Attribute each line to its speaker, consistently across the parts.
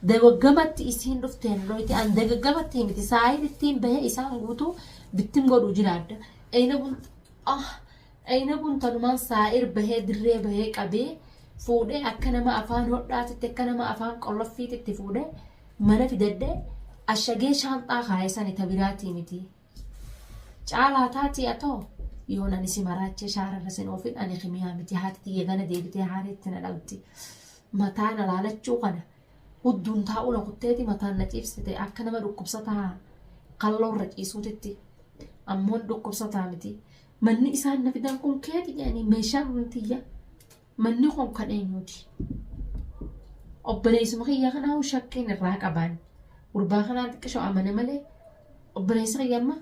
Speaker 1: Dagaggamatti isiin dhufteen dhoyti an dagaggamatti miti saayir ittiin bahee isaan guutuu bittim godhu jiraadha. Ayna bun ah ayna bun tanumaan saayir bahee dirree bahee qabee fuudhee akka nama afaan hodhaatitti akka nama afaan qolloffiititti fuudhee mana fidadhee ashagee shaanxaa kaa'e sani ta biraatii miti. Caalaa taatii atoo yoon ani si maraachee shaararra sin oofin ani kimiyaa miti haati tiyya gana deebitee haareetti na dhalti. Mataa na laalachuu kana hudduun taa'uu na kutteeti mataan na ciibsite akka nama dhukkubsataa kalloorra ciisuutitti ammoon dhukkubsataa miti. Manni isaan na fidan kun keeti jedhanii meeshaan tiyya manni kun kan eenyuuti? Obboleessuma kiyya kanaa shakkiin irraa qabaan. Gurbaa kanaan xiqqishoo amane malee obboleessi kiyya amma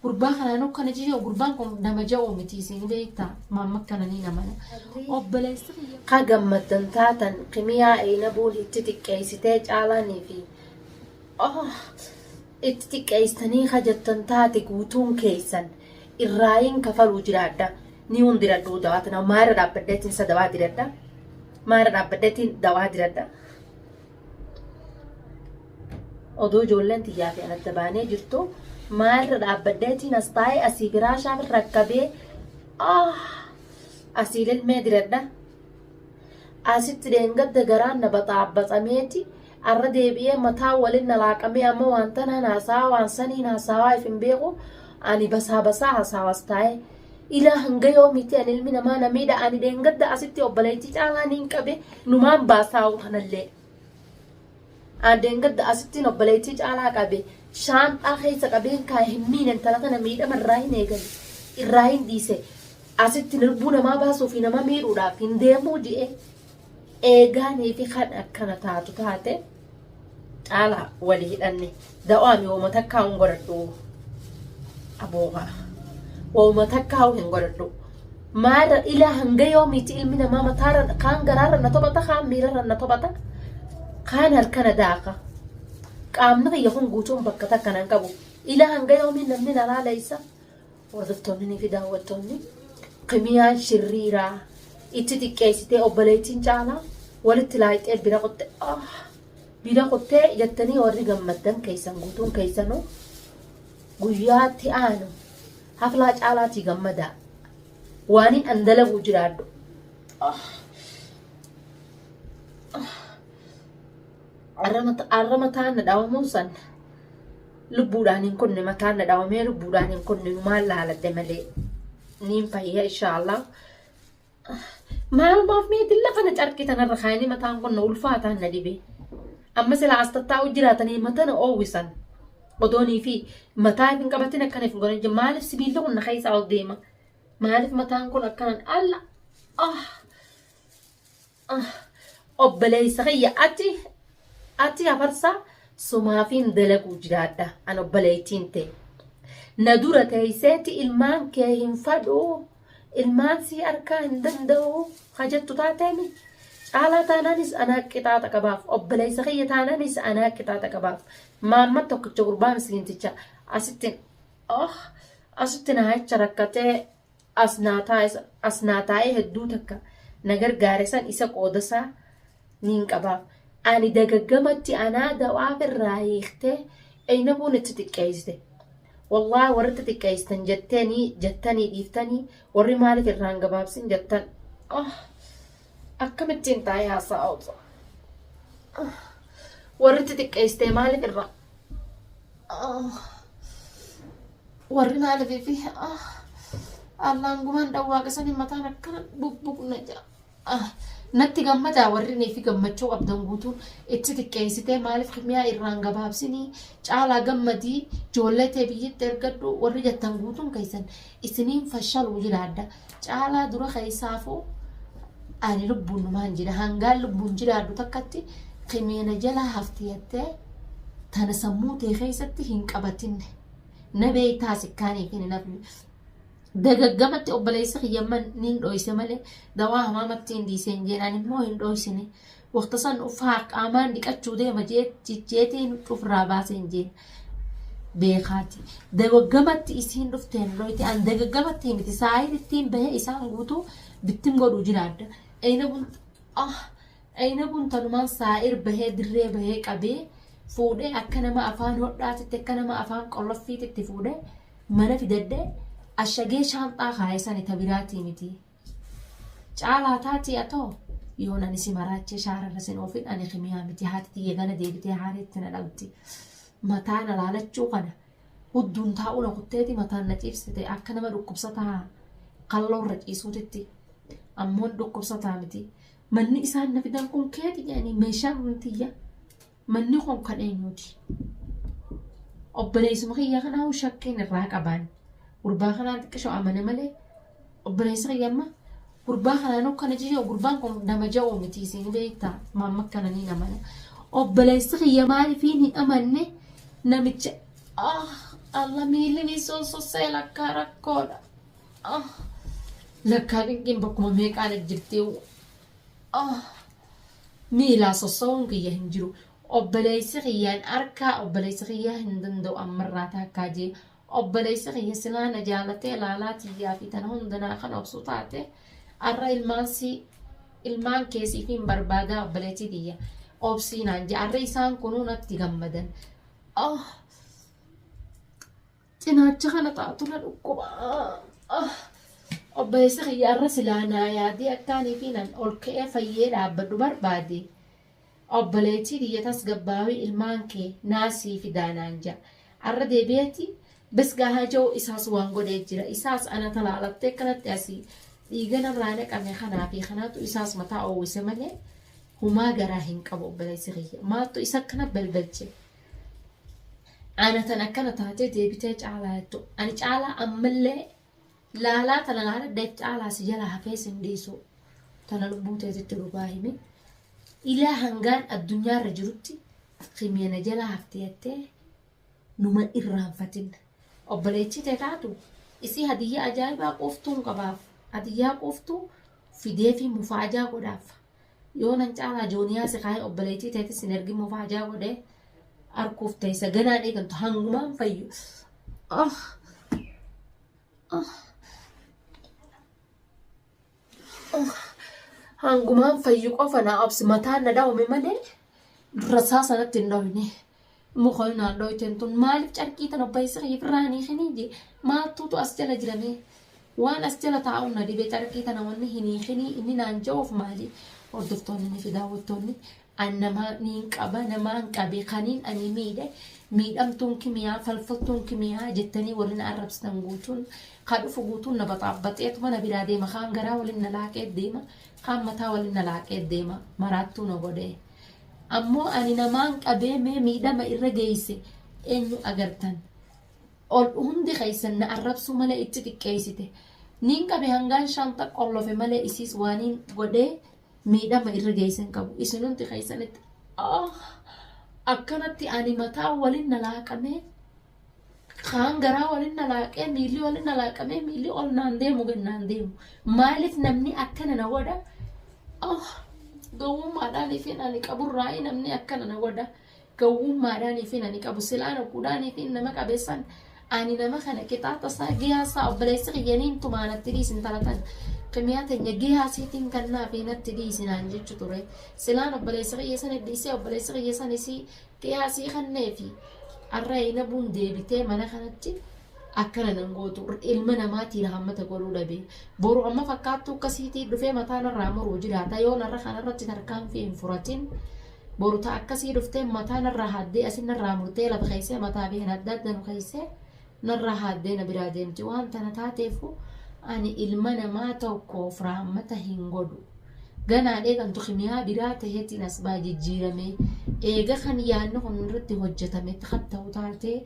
Speaker 1: gurbaa kanaan akkana jiru gurbaan kun nama ja'u miti isin beektaa maamma akkana ni namana. Obboleessi kiyya.
Speaker 2: Ka gammaddan taatan kimiyaa Eynabuun itti xiqqeessitee caalaanii fi oh, itti xiqqeessitanii ka jettan taate guutuun keessan irraayin kafaluu jiraadha. Ni hun diradhuu dawaa tana maara dhaabbadheetiin isa dawaa diradha. Maara dhaabbadheetiin dawaa diradha. Odoo ijoolleen tiyyaa fi anadda baanee jirtu maalirra dhaabbadheetiin as taa'ee asii firaashaaf rakkabee ah asii lilmee diradha. Asitti dheengadda garaan na baxaabbaxameeti arra deebi'ee mataa waliin na laaqamee amma waan tanaan haasawaa waan saniin haasawaa if hin beeku ani basaa basaa haasawas taa'ee ilaa hanga yoomiiti ani ilmi namaa na miidha ani dheengadda asitti obboleettii caalaa niin qabe numaan baasaa'u kanallee. Addeen gadda asittiin obboleettii caalaa qabe shaanxaa keessa qabeen kaa'e hin miine intala tana miidhama irraa hin eegale irraa hin dhiise asitti lubbuu namaa baasuu fi nama miidhuudhaaf hin deemuu je'e eegaanii fi kan akkana taatu taate caalaa walii hidhanne da'aami wooma takkaa hin godhadhu aboogaa wooma takkaa hin godhadhu maarra ilaa hanga yoomiiti ilmi namaa mataarra kaan garaarra na tophata kaan miilarra na tophata kaan harkana daaka qaamni kiyya kun guutuun bakka takka nan qabu ilaa hanga yoomii namni na laaleysa hordoftoonni fi daawwattoonni kimiyaan shirriiraa itti xiqqeessitee obboleettiin caalaa walitti laayixee bira qotte ah bira qottee jettanii warri gammaddan keessan guutuun keessanuu guyyaatti aanu haflaa caalaatii gammadaa waanin an dalaguu jiraadhu. Arra mataan na dhawamuun san lubbuudhaan hin kunne mataan na dhawamee lubbuudhaan hin kunne numaan laaladhe malee niin fayya inshaallah. Maalumaaf mee dilla kana carqii tanarra kaayanii mataan kun na ulfaataan na dhibe. Amma silaa as tattaa'u jiraatanii matana oowwisan. Odoonii fi mataa hin qabatin akkana hin godhan maaliif sibiilli kun na keessaa ol deema? Maaliif mataan kun akkanan alla ah ah obboleessa kiyya ati ati hafarsaa sumaafiin dalaguu jiraadha an obboleettiin ta'e. Na dura teesseeti ilmaan kee hin fadhuu ilmaan sii arkaa hin danda'u ka jettu taateemi caalaa taanaanis anaa qixaaxa qabaaf obboleessa kiyya taanaanis anaa qixaaxa qabaaf maamma tokkicha gurbaa miskiinticha asitti oh asitti na jecha rakkatee as naa taa'e as naa taa'ee hedduu takka na gargaare san isa qoodasaa niin qabaaf ani dagaggamatti anaa dawaaf irraa hiiktee eynabuun itti xiqqeessite. Wallaahi warri itti xiqqeessitan jettanii jettanii dhiiftanii warri maaliif irraan gabaabsin jettan oh, akkamittiin taa'ee haasa'aa oolta. Warri itti xiqqeessitee maaliif irraa oh, warri maaliif fi oh, allaan gumaan dhawwaaqisanii mataan akkana bubbuqna jedha. Natti gammadaa warri nii fi gammachuu qabdan guutuun itti xiqqeessitee maaliif kimiyaa irraan gabaabsinii caalaa gammadii ijoollee tee biyyatti ergadhu warri jettan guutuun keessan isiniin fashaluu jiraadha. Caalaa dura keessaafuu ani lubbuun numaan jira hangaan lubbuun jiraadhu takkatti kimiina jalaa hafti jettee tana sammuu tee keessatti hin qabatin na beektaa sikkaanii fi hin hafne. Dagaggamatti obboleessa kiyya man niin dhoyse malee dawaa hamaamatti hin dhiiseen jeenaan immoo hin dhoysine. Waqta san uffaa qaamaan dhiqachuu deema jeetiin ufirraa baaseen jeen beekaati. Dagaggamatti isiin dhufteen dhoyte an dagaggamatti miti saayir ittiin bahee isaan guutuu bittim godhuu jiraadha. Ayna bun ah
Speaker 1: Aynabuun tanumaan saa'ir bahee dirree bahee qabee fuudhee akka nama afaan hodhaatitti akka nama afaan qolloffiititti fuudhee mana fidadhee ashagee shaanxaa kaa'ee sani ta biraatii miti. Caalaa taatii atoo yoon ani si maraachee shaararra sin oofin ani kimiyaa miti haati tiyya gana deebitee haareetti na dhalti. Mataa na laalachuu kana hudduun taa'uu na kutteeti mataan na ciibsite akka nama dhukkubsataa kalloorra ciisuutitti ammoon dhukkubsataa miti. Manni isaan na fidan kun keeti jedhanii meeshaan tiyya manni kun kan eenyuuti? Obboleessuma kiyya kanaa shakkiin irraa qabaan. Gurbaa kanaan xiqqishoo amane malee obboleessa kiyya amma gurbaa kanaan akkana jijoo gurbaan kun nama ja'uu miti isin beektaa maamma akkana ni amana. Obboleessi kiyya maaliifiin hin amanne namicha ah alla miilli ni sossosee lakkaa rakkoodha. Ah lakkaa dhinqiin bakkuma meeqaan jirti. Ah miilaa sossa'uun kiyya hin jiru. Obboleessi kiyyaan harkaa obboleessi kiyyaa hin danda'u ammarraa taakkaa jee. Obboleessi kiyya silaa na jaalatee laalaa tiyyaa fi tana hundanaa kan obsu taate har'a ilmaan si ilmaan keessiif hin barbaadaa obboleettii tiyya obsii naan jee har'a isaan kunuu natti gammadan. Ah cinaacha kana taatu na dhukkuba. Ah obboleessi kiyya har'a silaa naa yaadee akkaanii fi nan ol ka'ee fayyee dhaabbadhu barbaade. Obboleettii tiyya tasgabbaawii ilmaan kee naasii fidaa naan ja'a. Har'a deebi'eeti bes gahaa jiru isaas waan godhee jira. Isaas ana talaalattee kanatti asii dhiiga narraa naqame kanaa fi kanaatu isaas mataa oowwise malee humaa garaa hin qabu obboleessi kiyya. Maaltu isa akkana balbalche? Ana tan akkana taatee deebitee caalaa jettu. Ani caalaa ammallee laalaa tana laaladheef caalaa si jala hafee sin dhiisu. Tana lubbuu teetitti dhugaa himi. Ilaa hangaan addunyaarra jirutti kimiina jala hafte jettee numa irraanfatin. Obboleettii tee taatu isii hadiyyaa ajaa'ibaa quuftuun qabaaf. Hadiyyaa quuftuu fidee fi mufaajaa godhaaf. Yoo nan caalaa jooniyaa si kaayee obboleettii teetis hin ergin mufaajaa godhee harkuuf teessa ganaan eegantu hangumaan fayyu. Ah! Ah! Hangumaan fayyu qofa naa obsi mataan na dhawame malee rasaa sanatti hin dhawine. Muka naan dhawiten tun maaliif carqii tan obboleessi kiyya firraa hin hiikinii jee maaltuutu as jala jirame waan as jala taa'uun na dhibe carqii tana wanni hin hiikinii inni naan ja'uuf maali hordoftoonni fi daawwattoonni an namaa niin qaba namaan qabe kaniin ani miidhe miidhamtuun kimiyaa falfaltuun kimiyaa jettanii warri na arrabsitan guutuun ka dhufu guutuun na baxaabbaxeetu mana biraa deema kaan garaa waliin na laaqee deema kaan mataa waliin na laaqee deema maraattuu na godhee. Ammoo ani namaan qabee mee miidhama irra geesse eenyu agartan. Ol hundi keessan na arrabsuu malee itti xiqqeessite. Niin qabe hangaan shanta qollofe malee isiis waaniin godhee miidhama irra geesse hin qabu. Isin hundi keessanitti akkanatti ani mataa waliin na laaqamee kaan garaa waliin na laaqee miilli waliin na laaqamee miilli ol naan deemu gad naan deemu. Maaliif namni akkana na godha? Gowwummaadhaan ifin ani qaburraa namni akkana na godha. Gowwummaadhaan ifin ani qabu silaan ogguudhaan ifin nama qabeessan ani nama kana qixaaxa isaa giyaasaa obboleessi kiyyaniin tumaanatti dhiisin talatan. Kimiyaa teenya giyaasiitiin kannaa fi natti dhiisinaan jechu ture. Silaan obboleessi kiyya sana dhiisee obboleessi kiyya sanis giyaasii kannee fi har'a inabuun deebitee mana kanatti akkana nan gootu ilma namaatii rahmata godhuu dhabe. Boru amma fakkaattuu akkasiitii dhufee mataa narraa muruu jiraata yoo narra kanarratti tarkaanfii hin furatin boru ta'a akkasii dhuftee mataa narraa haaddee asin narraa murtee lafa keessee mataa fi adda adda nu keessee narraa haaddee na biraa deemti waan tana taateefu ani ilma namaa tokkoof rahmata hin godhu. Ganaan eegantu kimiyaa biraa taheetiin as baa jijjiirame eega kan yaadni kun irratti hojjetame kan ta'u taatee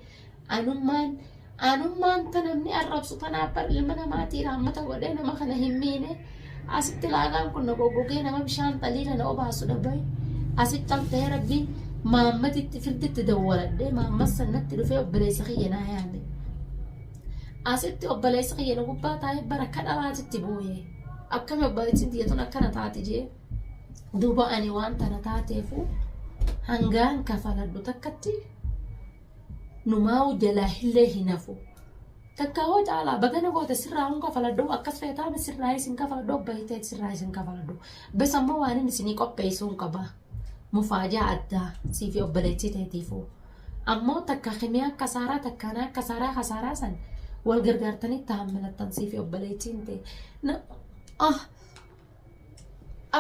Speaker 1: anummaan ta namni arrabsu tanaaf bar ilma namaatii rahmata godhee nama kana hin miine asitti laagaan kun na goggogee nama bishaan xaliila na obaasu dhabai asitti al ta'ee rabbiin maammatitti firditti dawwaladhee maammas sannatti dhufee obboleessa kiyya naa yaame. Asitti obboleessa kiyya na gubbaa taa'ee bara akka dhalaatitti booyee akkami obboleettiin tiyya tun akkana taate jee duuba ani waan tana taateefu hangaan kafaladhu takkatti numaa'u jalaa illee hin hafu. Takka hoo caalaa bagana goote sirraa hun kafaladhu akkas feetaame sirraa isin kafaladhu obbayitee sirraa isin kafaladhu. Bes ammoo waan inni isinii qopheessuu hin qaba. Mufaajaa addaa siifi obboleettii teetiifuu. Ammoo takka kimiyaa kasaaraa takka anaa kasaaraa kasaaraa san wal gargaartanii taammalattan siifi obboleettiin tee. Na ah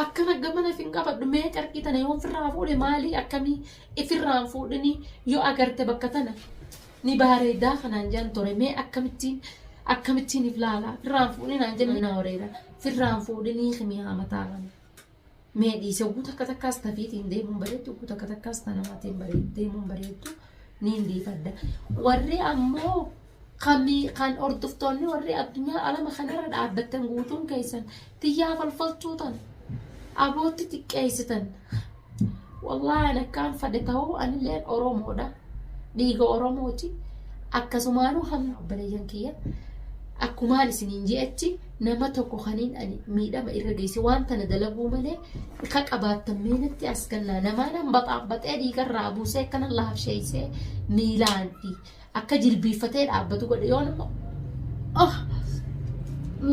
Speaker 1: akkana gamana fin qabadhu mee carqii tana yoon firraa fuudhe maalii akkamii ifirraan fuudhini yoo agarte bakka tana ni baareedaa kanaan jedhan ture mee akkamittiin akkamittiin if laala firraan fuudhini naan jenni na horeera firraan fuudhinii kimiyaa mataa kana mee dhiise oguu takka takkaas tafiitiin deemuun bareeddu oguu takka takkaas tanamaatiin bareeddu deemuun bareeddu niin dhiifadha warri ammoo Kamii kan hordoftoonni warri addunyaa alama kanarra dhaabbattan guutuun keessan tiyyaa falfaltuu tan abootti xiqqeessitan. Wallaahi an akkaan fadhe ta'uu anilleen Oromoodha. Dhiiga Oromooti. Akkasumaanuu hamma obboleeyyan kiyya akkumaan isiniin je'etti nama tokko kaniin ani miidhama irra geesse waan tana dalaguu malee ka qabaattan meenatti as kennaa namaan hambaxaabbaxee dhiigarraa buusee akkana laafsheessee miilaan fi akka jilbiiffatee dhaabbatu godhe yoon amma ah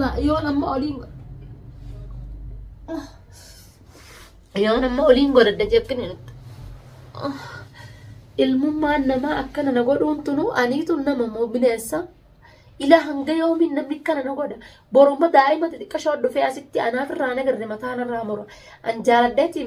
Speaker 1: la yoon amma oliin ah yoon amma oliin godhadha jekkini nutti ah ilmummaan namaa akkana na godhuun tunu aniitu nama moo bineensa ilaa hanga yoomiin namni akkana na godha borumma daa'ima xixiqqashoo dhufee asitti anaaf irraa nagarre mataa narraa mura an jaaladheetii.